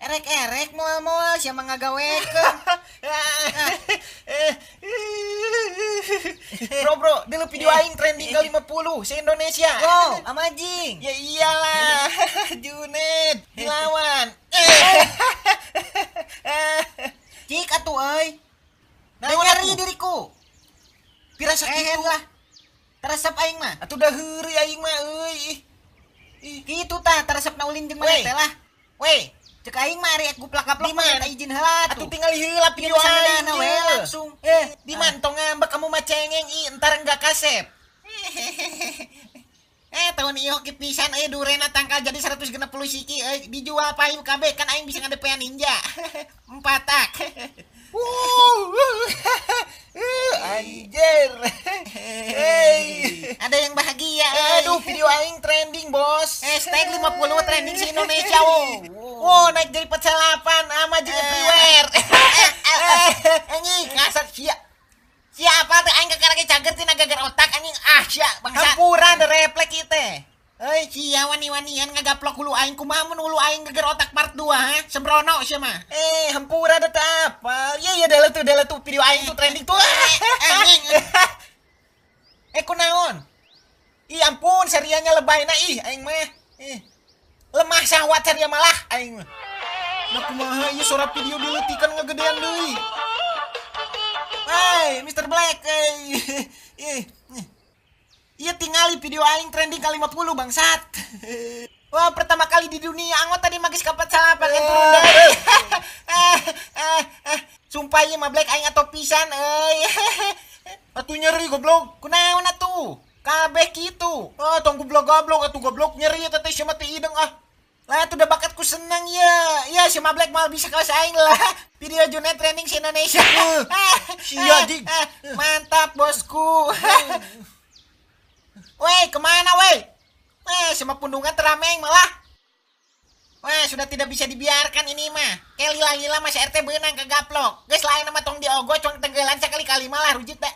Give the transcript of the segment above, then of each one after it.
Erek-erek moal-moal sia mah ngagawekeun. Bro, bro, dulu video aing trending ke 50 se-Indonesia. Wow, amajing. Ya iyalah. Junet dilawan. Cik atuh euy. Naon Nyeri atuh? diriku. Pira sakitu lah. Teresep aing mah. Atuh dah heureuy aing mah euy. Ih. Kitu tah teresep na ulin jeung maneh Weh. teh lah. Weh, Cek aing mah ari guplak-gaplok Di mana? mah izin heula atuh tinggal heula video Ieu aing we ye. langsung. Di mantong ngambek kamu mah cengeng ih, entar enggak kasep. Tahun ieu hoki pisan euy durena tangkal jadi 160 siki euy dijual payu kabeh kan aing bisa ngadepean ninja. Empat tak. Anjir. Hey. Ada yang bahagia euy. Aduh, video aing trending, Bos. Hashtag 50 trending se Indonesia wo. Wow, naik jadi 48 ama jeung everywhere. Anjing kasar sia. Siapa teh aing kakarake cager tina gagar otak anjing ah sia bangsa. Hampura da reflek ieu teh. Euy sia wani-wanian ngagaplok hulu aing kumaha mun hulu aing geger otak part 2 ha? Sembrono sia mah. Hampura da teu apal. Iya iya dalah tuh video aing tuh trending tuh. Anjing. Kunaon? Ih ampun, serianya lebayna ih aing mah. Ih. Lemah syahwat saria malah aing mah. Nah kumaha ieu sora video dileutikan ngegedean deui. Hey, Mr. Black, hey. Ih. Ieu tingali video aing trending ka 50 bangsat. Wah, pertama kali di dunia anggota tadi magis kapat salapan kan turun deui. Sumpah ieu mah Black aing atau pisan euy. Atuh nyeri goblok. Kunaon atuh? Kabeh kitu. Ah, tong goblok goblok atuh goblok nyeri eta teh sia mah teu ideng ah. Lah tuh udah bakatku seneng ya. Ya si Black mal bisa kawas aing lah. Video Junet trending se Indonesia. Sia jing. Mantap bosku. Weh, kemana weh? Sama pundungan terameng malah. Weh, sudah tidak bisa dibiarkan ini mah. Kayak lila-lila mas RT beunang kagaplok. Geus lain mah tong diogo cuang tenggelan sekali-kali malah rujit teh.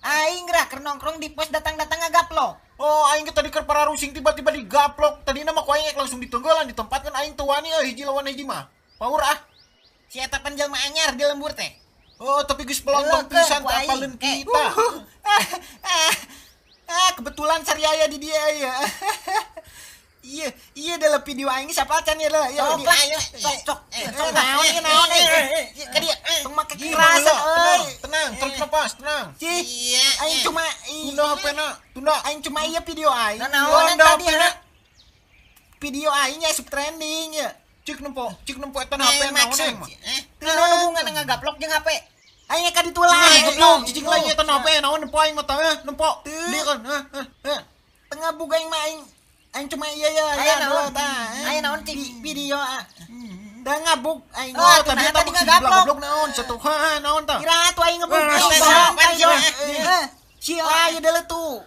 Aing gerak keur nongkrong di pos datang-datang ngagaplok. Oh, aing tadi keur pararusing tiba-tiba digaplok. Tadi nama ku aing langsung ditenggelan di tempat kan aing teu wani euy hiji lawan hiji mah. Power ah. Si eta pan jelema anyar di lembur teh. Oh, tapi geus pelontong pisan teh apaleun kita. Kebetulan sariaya di dia ya. Iya, iya dalam video aing siapa can ya lah. Ya, ayo cok cok. Naon ieu naon euy. Ka dieu tong make kekerasan euy. Tenang, tarik napas, tenang. Cih, aing cuma tunda HP-na, tunda. Aing cuma iya video aing. Naon tadi ya? Video aing nya sub trending ya. Cik nempo eta HP naon mah. Naon hubungan ngagaplok jeung HP? Aing ka ditu lah. Goblok, cicing lain eta HP naon nempo aing mah teh, nempo. Dia kan, Tengah buga aing mah aing. Aing cuma iya ya, aya naon tah. Aya naon cik video ah. Da ngabuk aing. Oh, tadi tadi ngagaplok naon satu ha naon tah. Kira atuh aing ngebuk. Sia, ayo deuleu tuh.